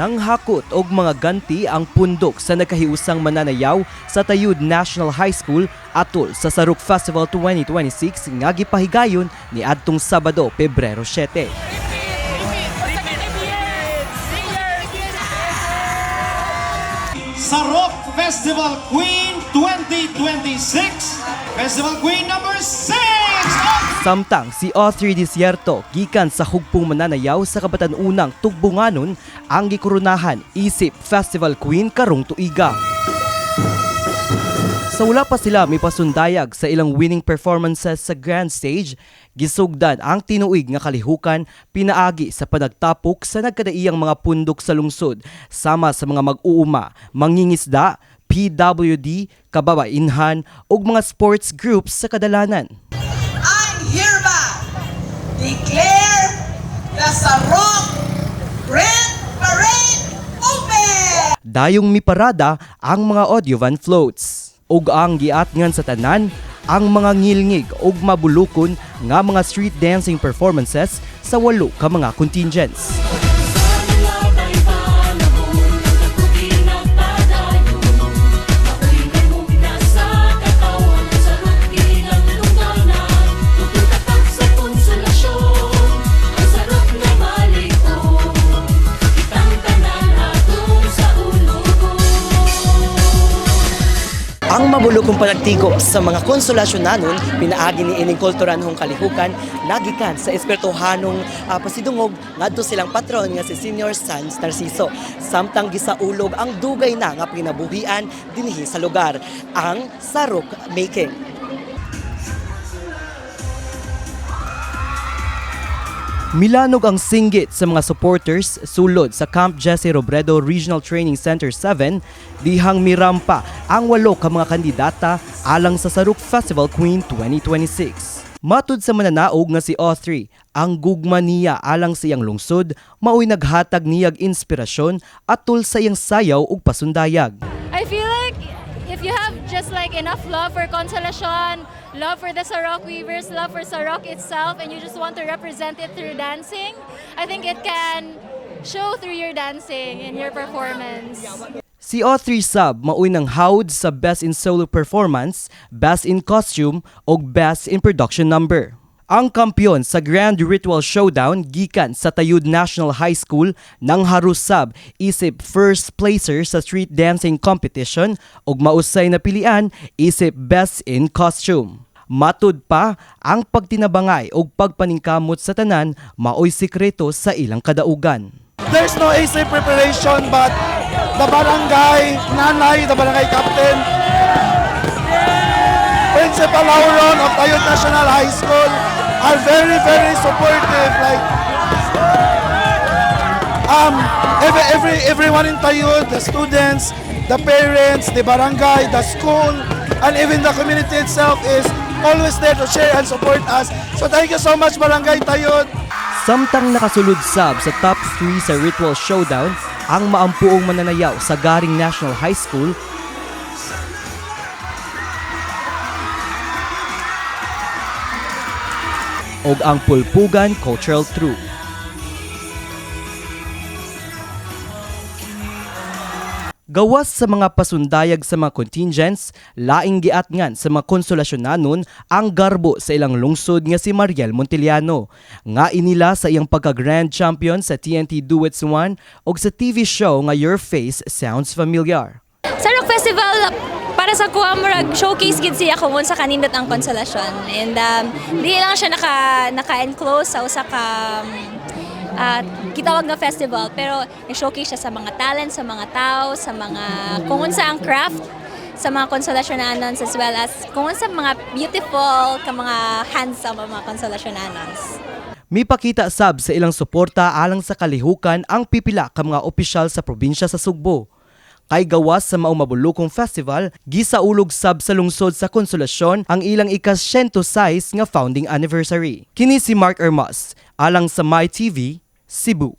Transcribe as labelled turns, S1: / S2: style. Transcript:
S1: Nanghakot og mga ganti ang pundok sa nagkahiusang mananayaw sa Tayud National High School atol sa Saruk Festival 2026 nga gipahigayon ni adtong Sabado, Pebrero 7.
S2: Sarok Festival Queen 2026, Festival Queen number 6!
S1: Samtang si Autry Desierto gikan sa hugpong mananayaw sa Kabatan-unang Tugbunganon ang gikoronahan isip Festival Queen karong tuiga. Sa wala pa sila may pasundayag sa ilang winning performances sa grand stage, gisugdan ang tinuig nga kalihukan pinaagi sa panagtapok sa nagkadaiyang mga pundok sa lungsod sama sa mga mag-uuma, mangingisda, PWD, kababainhan ug mga sports groups sa kadalanan.
S3: I hereby declare the Sarok Grand Parade open!
S1: Dayong miparada ang mga audiovan floats. Ug ang giatngan sa tanan ang mga ngilngig ug mabulukon nga mga street dancing performances sa walo ka mga contingents. Ang mabulukong panagtigop sa mga konsolasyonanon pinaagi ni ining kulturanhong kalihukan nagikan sa espertohanong pasidungog ngadto silang patron nga si Senior Sans Narciso. Samtang gisaulog ang dugay na nga pinabuhian dinhi sa lugar, ang sarok making. Milanog ang singgit sa mga supporters sulod sa Camp Jesse Robredo Regional Training Center 7 dihang mirampa ang walo ka mga kandidata alang sa Saruk Festival Queen 2026. Matud sa mananaog nga si O3, ang gugma niya alang sa iyang lungsod maoy naghatag niyag inspirasyon atol sa iyang sayaw ug pasundayag.
S4: I feel like if you have just like enough love for Consolacion, love for the Sarok Weavers, love for Sarok itself, and you just want to represent it through dancing, I think it can show through your dancing and your performance.
S1: Si O3 Sub maoy nang hawd sa Best in Solo Performance, Best in Costume ug Best in Production Number. Ang kampiyon sa Grand Ritual Showdown gikan sa Tayud National High School ng Harusab isip first placer sa street dancing competition ug mausay na pilian isip Best in Costume. Matud pa ang pagtinabangay ug pagpaningkamot sa tanan maoy sikreto sa ilang kadaugan.
S5: There's no AC preparation, but the barangay nanay, the barangay captain, Principal Lauron of Tayud National High School are very, very supportive. Like, everyone in Tayud, the students, the parents, the barangay, the school, and even the community itself is always there to share and support us. So thank you so much, Barangay Tayud.
S1: Samtang nakasulod sab sa top 3 sa Ritual Showdown ang maampuong mananayaw sa Garing National High School ug ang Pulpugan Cultural Troupe. Gawas sa mga pasundayag sa mga contingents, laing giatngan sa mga konsolasyonanon ang garbo sa ilang lungsod nga si Mariel Montiliano. Nga inila sa iyang pagka-grand champion sa TNT Duets 1 ug sa TV show nga Your Face Sounds Familiar.
S6: Sa Rock Festival, para sa kuha murag showcase gid siya kung sa kanindot ang Konsolasyon. And di lang siya naka-enclose sa usa ka kitawag nga festival, pero nag-showcase siya sa mga talent, sa mga tao, sa mga kung unsa ang craft sa mga Konsolasyon as well as kung unsa mga beautiful ka mga handsome ang mga Konsolasyon.
S1: Mipakita sab sa ilang suporta alang sa kalihukan ang pipila ka mga opisyal sa probinsya sa Sugbo. Kay gawas sa Maong Mabulukong Festival, gisaulog sab sa lungsod sa Konsolasyon ang ilang ika-106 nga founding anniversary. Kini si Mark Ermas, alang sa My TV, Cebu.